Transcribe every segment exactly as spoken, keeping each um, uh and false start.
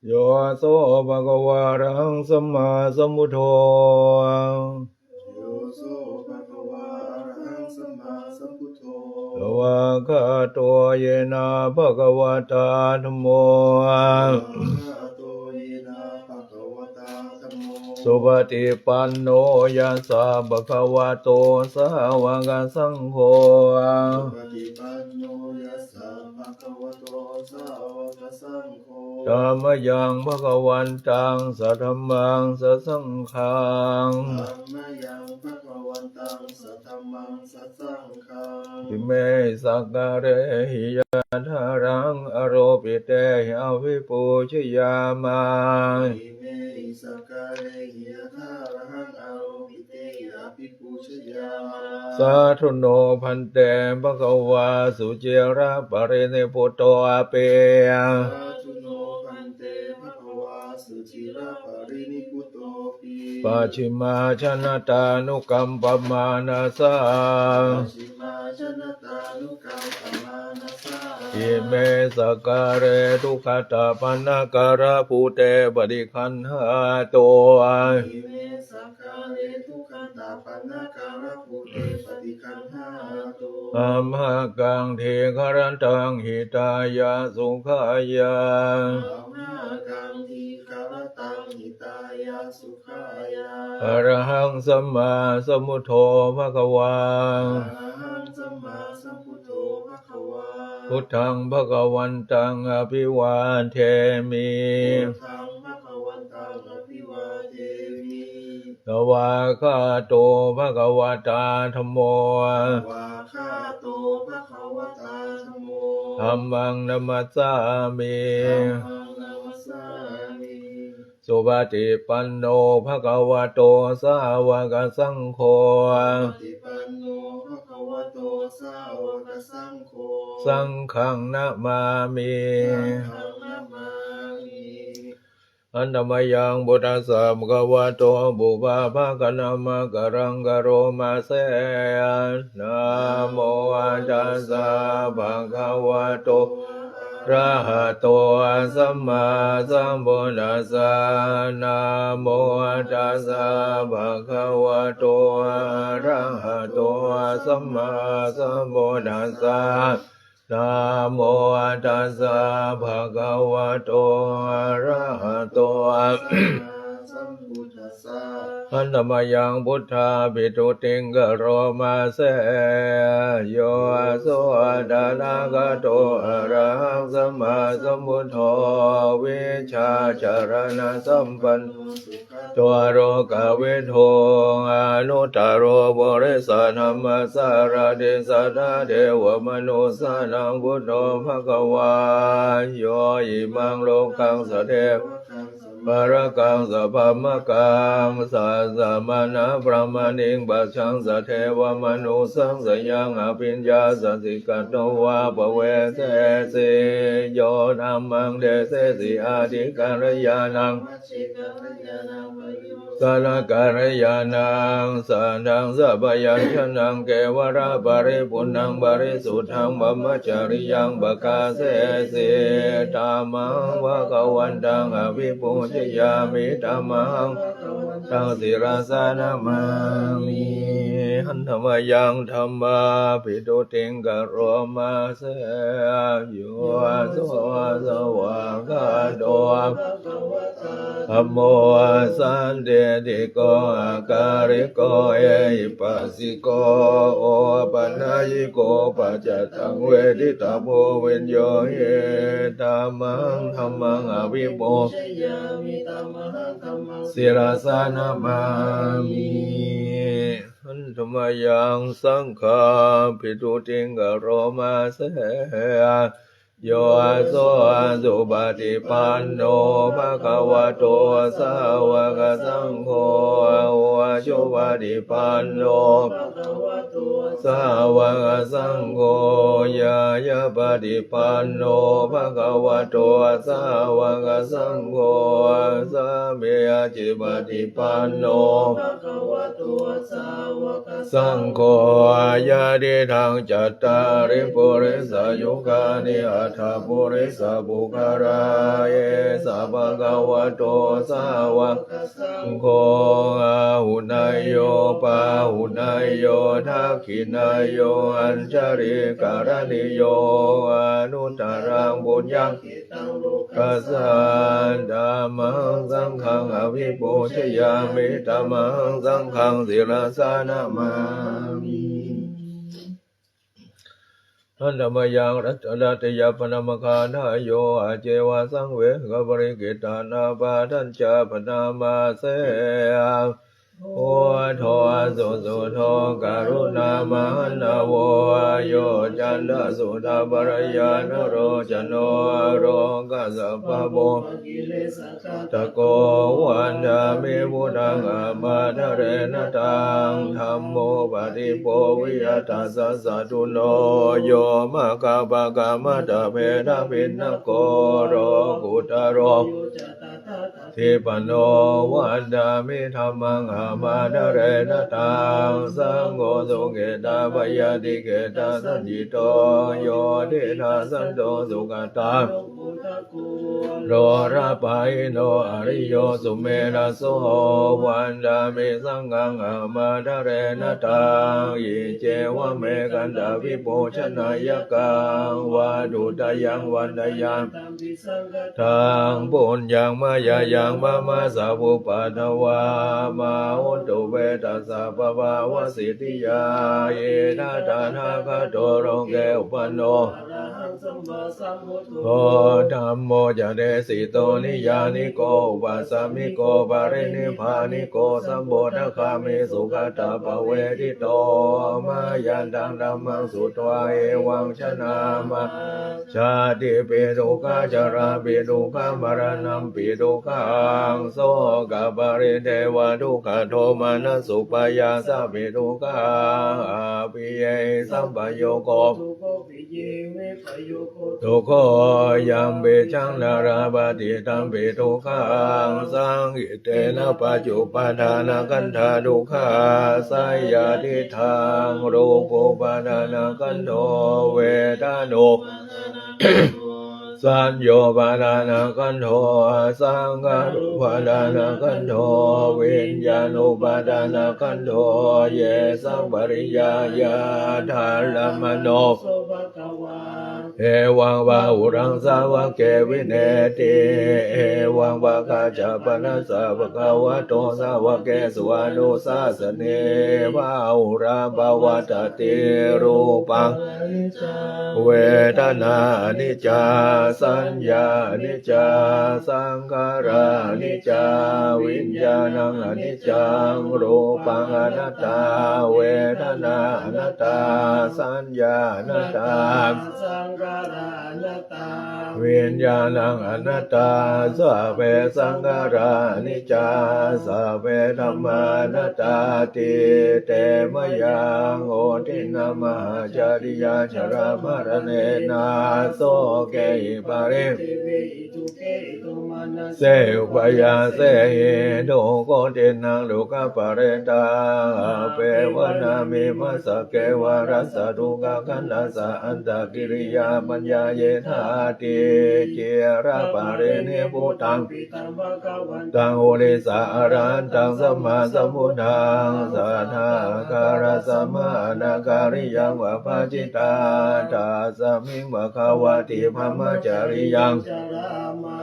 Yo so bhagavā arahaṃ sammāsambuddho. Yo so bhagavā arahaṃ sammāsambuddho. Svākkhāto yena bhagavatā dhammo. Svākkhāto yena bhagavatā dhammo. Supaṭipanno yassa bhagavato sāvakasaṅgho. Supaṭipanno yassa bhagavato sāvakasaṅgho. Tammayaṃ bhagavantaṃ sadhammaṃ sasaṅghaṃ. Tammayaṃ bhagavantaṃ sadhammaṃ sasaṅghaṃ. Imehi sakkārehi yathārahaṃ āropitehi abhipūjayāma. Imehi sakkārehi yathārahaṃ āropitehi abhipūjayāma. Sādhu no bhante bhagavā suciraparinibbutopi. Sādhu no bhante bhagavā suciraparinibbutopi. Pacchimājanatānukampamānasā. Pacchimājanatānukampamānasā. Ime sakkāre duggatapaṇṇākārabhūte paṭiggaṇhātu. Ime sakkāre duggatapaṇṇākārabhūte paṭiggaṇhātu. Amhākaṃ dīgharattaṃ hitāya sukhāya. Amhākaṃ dīgharattaṃ hitāya sukhāya. Arahaṃ sammāsambuddho bhagavā. Arahaṃ sammāsambuddho bhagavā. Buddhaṃ bhagavantaṃ abhivādemi. Buddhaṃ bhagavantaṃ abhivādemi. Svākkhāto bhagavatā dhammo. Svākkhāto bhagavatā dhammo. Dhammaṃ namassāmi. Dhammaṃ namassāmi. Supaṭipanno bhagavato sāvakasaṅgho. Supaṭipanno bhagavato sāvakasaṅgho. Saṅghaṃ namāmi. Saṅghaṃ namāmi. Handa mayaṃ buddhassa bhagavato pubbabhāganamakāraṃ karoma se. Namo tassa bhagavato arahato sammāsambuddhassa. Namo tassa bhagavato arahato sammāsambuddhassa. Namo tassa bhagavato arahato sammāsambuddhassa. Handa mayaṃ buddhābhistutiṃ karoma se. Yo so tathāgato arahaṃ sammāsambuddho vijjācaraṇasampanno sugato lokavidū anuttaro purisadammasārathi satthā devamanussānaṃ buddho bhagavā. Yo imaṃ lokaṃ sadevakaṃ samārakaṃ sabrahmakaṃ sassamaṇabrāhmaṇiṃ pajaṃ sadevamanussapāyaṃ abhiññāya sikkhitvā paveseyyāmi. Yo dhammaṃ desesi adhikāriyaṃ saṅghakāriyaṃ saddhaṃ sabyañjanaṃ kevalaparipuṇṇaṃ parisuddhaṃ brahmacariyaṃ pakāsesi. Tamahaṃ bhagavantaṃ abhipūjayāmi. Tamahaṃ bhagavantaṃ sirasā namāmi. Handa mayaṃ dhammābhistutiṃ karoma se. Yo so svākkhāto bhagavatā dhammo sandiṭṭhiko akāliko ehipassiko opanayiko paccattaṃ veditabbo viññūhīti. Tamahaṃ dhammaṃ abhipūjayāmi. Tamahaṃ dhammaṃ sirasā namāmi. Handa mayaṃ saṅghābhistutiṃ karoma se. Yo so supaṭipanno bhagavato sāvakasaṅgho, ujupaṭipanno bhagavato sāvakasaṅgho, ñāyapaṭipanno bhagavato sāvakasaṅgho, sāmīcipaṭipanno bhagavato sāvakasaṅgho, yadidaṃ cattāri purisayugāni sattha purisapuggalā, esa bhagavato sāvakasaṅgho, āhuneyyo pāhuneyyo dakkhiṇeyyo añjalikaraṇīyo anuttaraṃ puññakkhettaṃ lokassāti. Tammahaṃ saṅghaṃ abhipūjayāmi, tammahaṃ saṅghaṃ sirasā namāmi. Handa mayaṃ ratanattayappaṇamagāthāyo, āceva saṃvegaparikkhitānāpādañca bhaṇāma se. Buddho susuddho karuṇāmahaṇṇavo, yocantaṃ suddhapaññānalocano, lokassa pāpūpakilesaghātako, vandāmi buddhaṃ amatare na taṃ. Dhammo paṭibo viya tassa satthuno, yo maggapākamattabhedabhinnako, lokuttaro dipanno, vandāmi dhammaṃ amatare na taṃ. Saṅgho sukhetappayadiketasañcito, yo diṭṭhasanto sugatā lopapahīno, ariyo sumedhaso, vandāmi saṅghaṃ amatare na taṃ. Iccevamekantabhipūjanāyakaṃ, vatthuttayaṃ vandāyantam taṃ. Puññaṃ mayā yaṃ mama sabbupaddavā, mā hontu ve tassa pabhāvasiddhiyā. Idha tathāgato loke uppanno, arahaṃ sammāsambuddho, dhammo ca desito niyyāniko, upasāmiko parinibbāniko, sambodhagāmi sugatappavedito. Mayantaṃ dhammaṃ sutvā evaṃ janāma jātipi dukkhā jarāpi dukkhā maraṇampi dukkhaṃ, sokaparidevadukkhadomanassupāyāsāpi dukkhā, appiyehi sampayogo dukkho, yampicchaṃ na labhati tampi dukkhaṃ, saṅkhittena pañcupādānakkhandhā dukkhā. Seyyathidaṃ, rūpupādānakkhandho, vedano saññopādānakkhandho, saṅkhārupādānakkhandho, viññāṇupādānakkhandho, yesapariññāya daramāno evaṃ bahulaṃ sāvake vinetti. Evaṃ pakāca panassa bhagavato sāvakesu anussāsanī bahulā pavattati. Rūpaṃ aniccā, vedanā aniccā, saññā aniccā, saṅkhārā aniccā, viññāṇaṃ aniccaṃ. Rūpaṃ anattā, vedanā anattā, saññā anattā, saṅkhārā anattā, viññāṇaṃ anattā. Sabbe saṅkhārā aniccā, sabbe dhammā anattāti. Te mayaṃ otiṇṇā mahācariyā jarāmaraṇena sokehi paridevehi dukkhehi domanassehi upāyāsehi dukkhotiṇṇaṃ dukkhaparittaṃ. Abbheva nāme massake vārassa dukkhakkhandhassa antakiriyā paññāyedhāti. Ciraparinibbutanti taṃ purisaṃ arahantaṃ sammāsambuddhaṃ satthā ākārasmā anakāriyaṃ vappacittaṃ tasmiṃ bhagavati brahmacariyaṃ carāma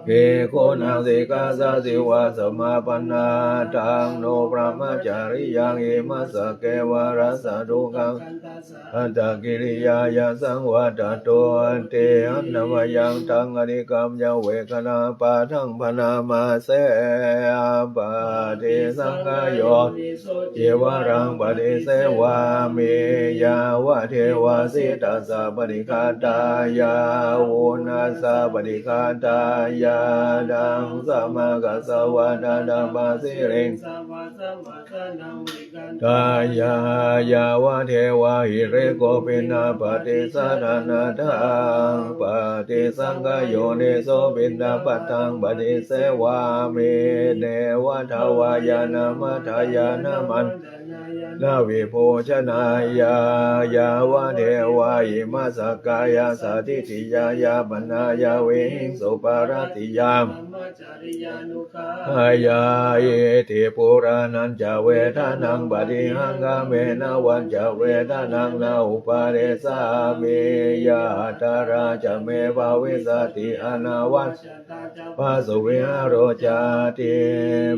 bhikkhūnaṃ sikkhāsājīvasamāpannā. Taṃ no brahmacariyaṃ imassake vārassa dukkhakkhandhassa antakiriyāya saṃvattatūti. Handa mayaṃ taṃ atikkāmya vegaṃ pādaṃ bhaṇāma se. Paṭisaṅkhā yoniso cīvaraṃ paṭisevāmi yāvadeva sītassa paṭighātāya uṇhassa paṭighātāya. Taṃ samaggassa vana taṃ pasiriṃ Tāyā yāvadeva hirikopinapaṭicchādanatthaṃ paṭisaṅkhayoniso piṇḍapātaṃ paṭisevāmi, neva davāya na madāya na maṇḍanāya na vibhūsanāya, yāvadeva imassa kāyassa ṭhitiyā yāpanāya vihiṃsūparatiyā brahmacariyānuggahāya. Iti purāṇañca vedanaṃ paṭihaṅkhāmi navañca vedanaṃ na uppādessāmi, yātrā ca me bhavissati anavajjatā ca phāsuvihāro cāti.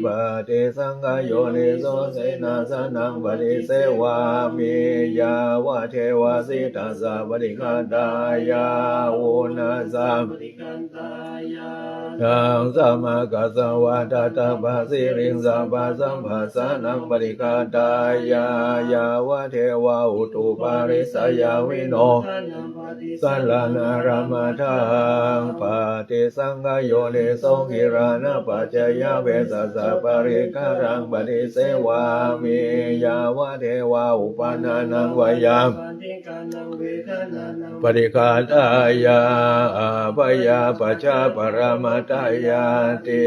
Paṭisaṅkhayoniso senāsanaṃ paṭisevāmi, yāvadeva sītassa paṭighātāya uṇhassa paṭighātāya ḍaṃsamakasavātātapasiriṃsapasamphassanaṃ paṭighātāya, yāvadeva utuparissayavinodanaṃ paṭisallānārāmatthaṃ paṭisaṅkhayoniso gilānapaccayabhesajjaparikkhāraṃ paṭisevāmi, yāvadeva uppannānaṃ veyyābādhikānaṃ paṭighātāya abyāpajjhaparamatāyāti.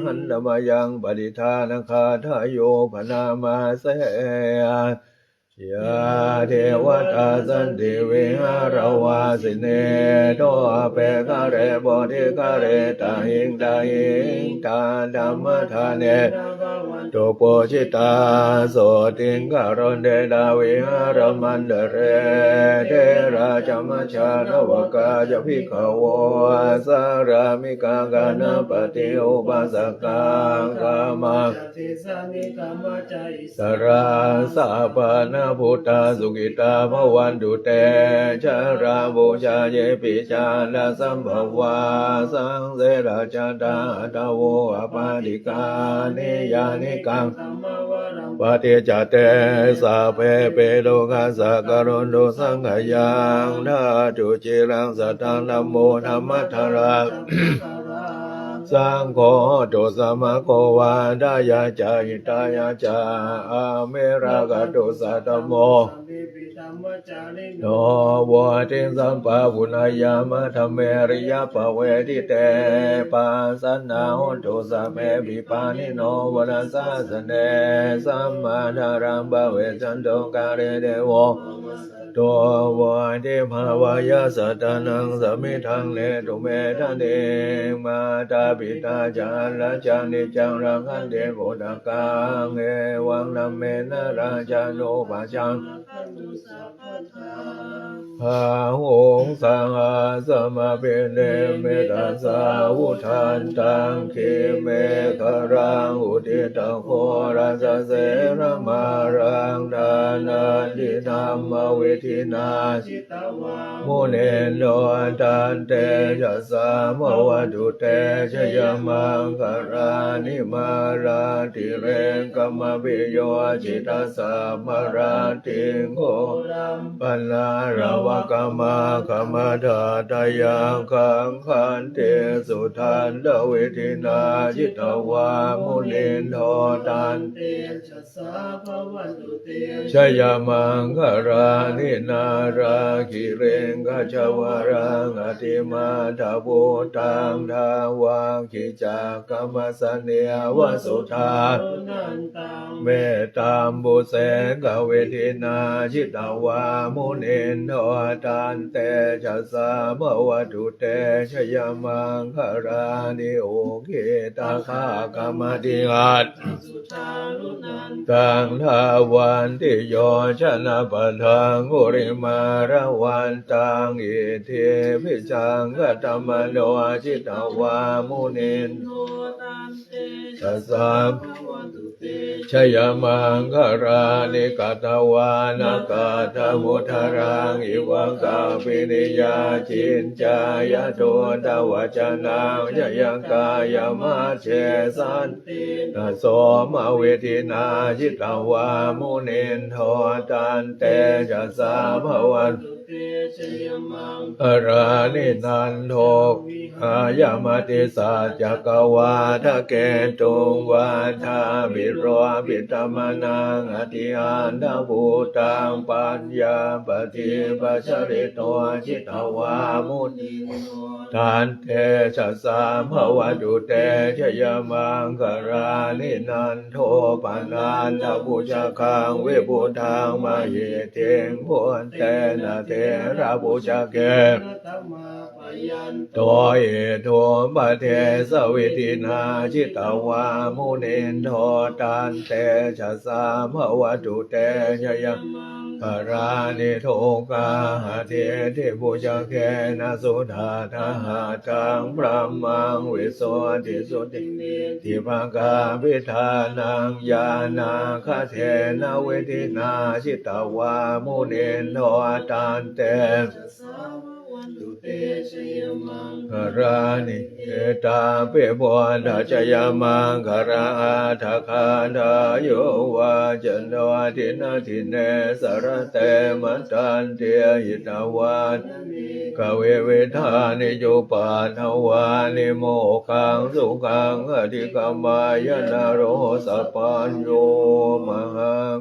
Handa mayaṃ pattidānagāthāyo bhaṇāma se. Yā devatā santi vihāravāsinī, thūpe ghare bodhighare tahiṃ tahiṃ, tā dhammadānena bhavantu pūjitā, sotthiṃ karontedha vihāramaṇḍale. Therā ca majjhā navakā ca bhikkhavo, sārāmikā gānapatī upāsakā, gāmā issarā sappāṇabhūtā sukhitā bhavantu te. Jarāmaraṇādi vūpā ca yathā, pāṇabhūtatthāya saṅkharuṃ, saṃsedajātā athavopapātikā, niyyānikaṃ dhammavaraṃ paṭicca te, sabbepi dukkhassa karontu saṅkhayaṃ. Ṭhātu ciraṃ sataṃ dhammo dhammaddharā, saṅgho hotu samaggo va, atthāya ca hitāya ca. Amhe rakkhatu saddhammo, sabbepi dhammacārino, vuḍḍhiṃ sampāpuṇeyyāma, dhamme ariyappavedite. Pasannā hontu sabbepi, pāṇino buddhasāsane, sammā dhāraṃ pavecchanto kāle devo pavassatu, vuḍḍhibhāvāya sattānaṃ, samiddhaṃ netu medaniṃ. Mātā pitā ca atrajaṃ, niccaṃ rakkhanti puttakaṃ, evaṃ dhammena rājāno, pajaṃ rakkhantu sabbadā. Bāhuṃ sahassamabhinimmitasāvudhantaṃ, grīmekhalaṃ uditaghorasasenamāraṃ, dānādidhammavidhinā jitavā munindo, tantejasā bhavatu te jayamaṅgalāni. Mārātirekamabhiyujjhitasabbarattiṃ, ghorampanāḷavakamakkhamathaddhayakkhaṃ, khantīsudantavidhinā jitavā munindo, tantejasā bhavatu te jayamaṅgalāni. Nāḷāgiriṃ gajavaraṃ atimattabhūtaṃ, dāvaggicakkamasanīva sudāruṇantaṃ, mettambusekavidhinā jitavā munindo, tantejasā bhavatu te jayamaṅgalāni. Ukkhittakhaggamatihatthasudāruṇantaṃ, dhāvantiyojanapathaṅgulimālavantaṃ, iddhībhisaṅkhatamano jitavā munindo, tantejasā bhavatu te jayamaṅgalāni. Katvāna kaṭṭhamudaraṃ iva gabbhinīyā, ciñcāya duṭṭhavacanaṃ janakāyamajjhe, santena somavidhinā jitavā munindo, tantejasā bhavatu te jayamaṅgalāni. Nandopanālāgicchakkamāraṃ vihāya matisaccakavādaketuṃ vādābhiropitamanaṃ atiandhabhūtaṃ paññāpadīpajalito jitavā munindo tantejasā bhavatu te jayamaṅgalāni. Nandopanandabhujagaṃ vibudhaṃ mahiddhiṃ puttena therabhujagena damāpayanto iddhūpadesavidhinā jitavā munindo tantejasā bhavatu te jayamaṅgalāni. Duggāhadiṭṭhibhujagena sudaṭṭhahatthaṃ brahmaṃ visuddhijutimiddhibakābhidhānaṃ ñāṇāgadena vidhinā jitavā munindo tantejasā bhavatu te jayamaṅgalāni. Etāpi buddhajayamaṅgalaaṭṭhagāthā yo vācano dinadine sarate matandī hitvāna nekavividhāni cupaddavāni mokkhaṃ sukhaṃ adhigameyya naro sapañño.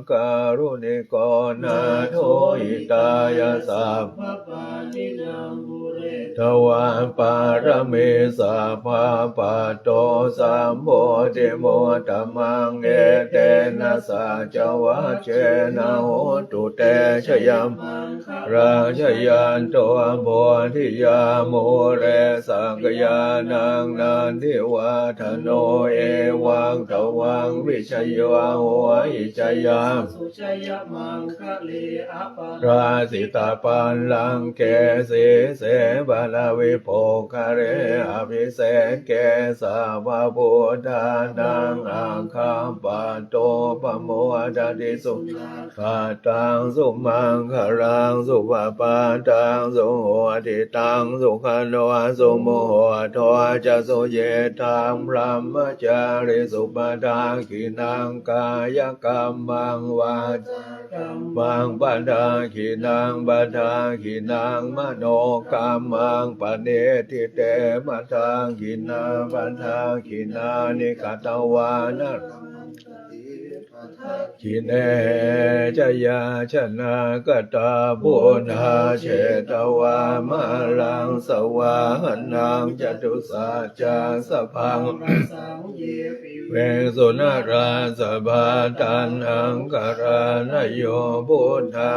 Mahākāruṇiko nātho hitāya sabbapāṇinaṃ pūretvā pāramī sabbā patto sambodhimuttamaṃ etena saccavajjena hotu te jayamaṅ galaṃ. Jayanto bodhiyā mūle sakyānaṃ nandivaḍḍhano evaṃ tvaṃ vijayo hohi jayassu jayamaṅgale aparājitapallaṅke sīse paṭhavipokkhare abhiseke sabbabuddhānaṃ aggappatto pamodati. Su khattaṃ sumaṅgalaṃ supabhātaṃ suhuṭṭhitaṃ sukhaṇo sumuhutto ca suyiṭṭhaṃ brahmacārisu padakkhiṇaṃ kāyakammaṃ vācākammaṃ padakkhiṇaṃ padakkhiṇaṃ manokammaṃ paṇidhī te padakkhiṇā padakkhiṇāni katvāna dakkhiṇe ca yājanāgatā buddhā jetvā māraṃ savāhanaṃ catusaccāsabhaṃ rasaṃ ye piviṃsu narāsabhā. Taṇhaṅkarādayo buddhā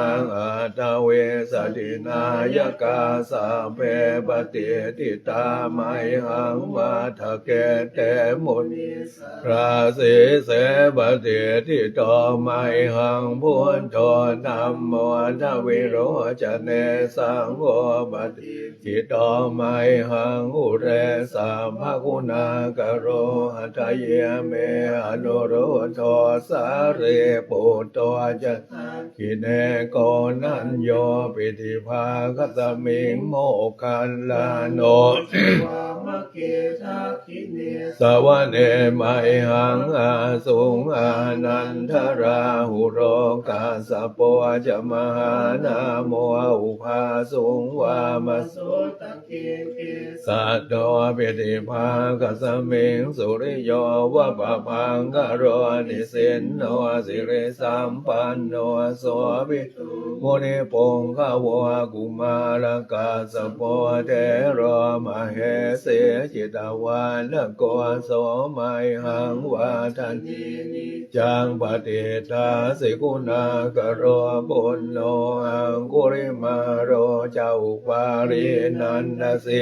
aṭṭhavīsati nāyakā sabbe patiṭṭhitā mayhaṃ matthake te munissarā. Sīse patiṭṭhito mayhaṃ buddho dhammo dvilocane saṅgho patiṭṭhito mayhaṃ ure sabbaguṇākaro. Hadaye me anuruddho sārīputto ca dakkhiṇe koṇḍañño piṭṭhibhāgasmiṃ moggallāno ca vāmake. Dakkhiṇe savane mayhaṃ āsuṃ ānandarāhulo kassapo ca mahānāmo ubhāsuṃ vāmasotake. Kesato piṭṭhibhāgasmiṃ suriyo va pabhaṅkaro nisinno sirisampanno sobhi to munipuṅgavo. Kumārakassapo thero mahesī cittavādako so mayhaṃ vadane niccaṃ patiṭṭhāsi guṇākaro. Puṇṇo aṅgulimālo ca upālī nandasī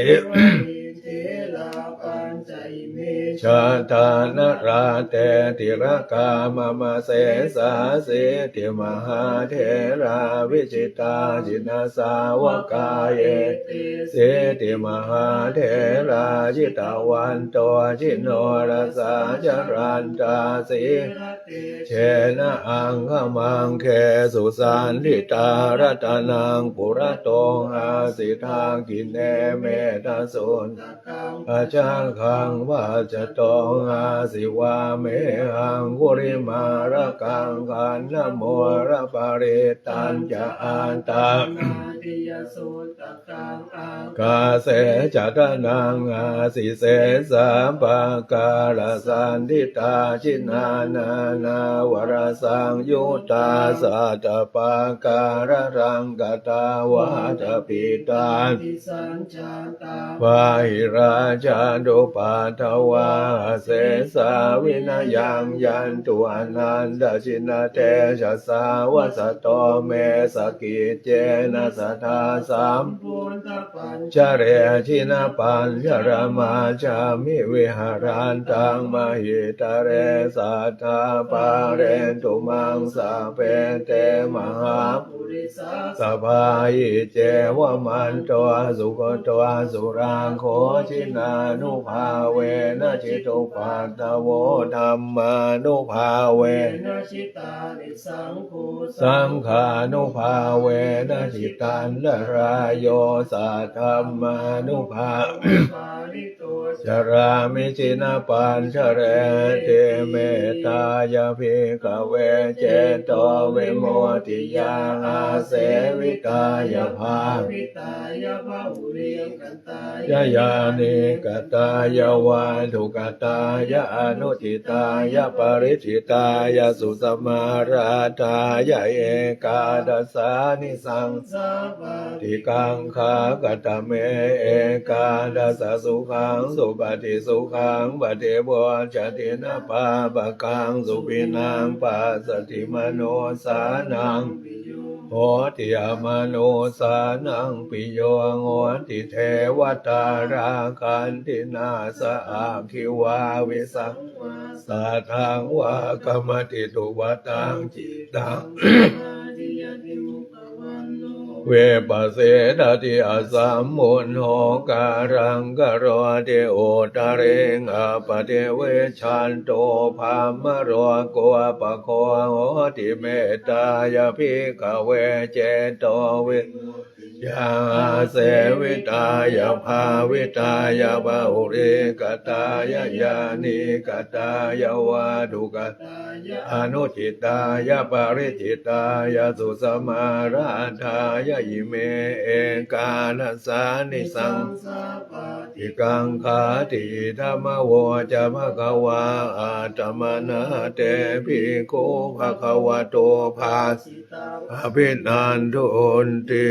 therā pañca ime jātā nalāṭe tilakā mama. Sesāsīti mahātherā vijitā jinasāvakā etesīti mahātherā jitavanto jinorasā jalantā sīla tejena aṅgamaṅgesu saṇṭhitā. Ratanaṃ purato āsi dakkhiṇe mettasuttakaṃ dhajaggaṃ pacchato āsi vāme aṅgulimālakaṃ. Khandhamoraparittañca āṭānāṭiyam suttakaṃ ākāse chadanaṃ āsi sesā pākārasaṇṭhitā. Jinā nānāvarasaṃyuttā sattappākāralaṅkatā vātapittādisañ jātā bāhirajjhattupaddavā asesā vinayaṃ yantu anantajinatejasā. Vasato me sakiccena sadā sambuddhapañjare jinapañjaramajjhamhi viharantaṃ mahītale sadā pālentu maṃ sabbe te mahā sabhā. Iccevamanto sugutto surakkho jinānubhāvena jitupaddavo dhammānubhāvena jitārisaṅgho saṅghānubhāvena jitantarāyo saddhammānubhāvena pālito carāmi jinapañjareti. Mettāya bhikkhave cetovimuttiyā āsevitāya bhāvitāya bahulīkatāya yānīkatāya vatthukatāya anuṭṭhitāya pariccittāya susamārādhāya ekādasānisaṃ sāvādhikaṅkhā. Katame ekādasa? Sukhaṃ supati, sukhaṃ paṭibujjhati, na pāpakaṃ supinaṃ passati, manussānaṃ hoti, amanussānaṃ piyo hoti, devatā rakkhanti, nāssa aggi vā visaṃ vā satthaṃ vā kamati, tuvaṭaṃ cittaṃ vippasidati, asammuḷho kālaṃ karoti, uttariṃ appaṭivijjhanto brahmalokūpago hoti. Mettāya bhikkhave cetovimuttiyā āsevitāya bhāvitāya bahulīkatāya yānīkatāya vatthukatāya anuṭṭhitāya pariccittāya susamārādhāya ime ekādasānisaṃ sāvādhikaṅkhāti. Idamavoca bhagavā. Attamanā te bhikkhū bhagavato bhāsitaṃ abhinandunti.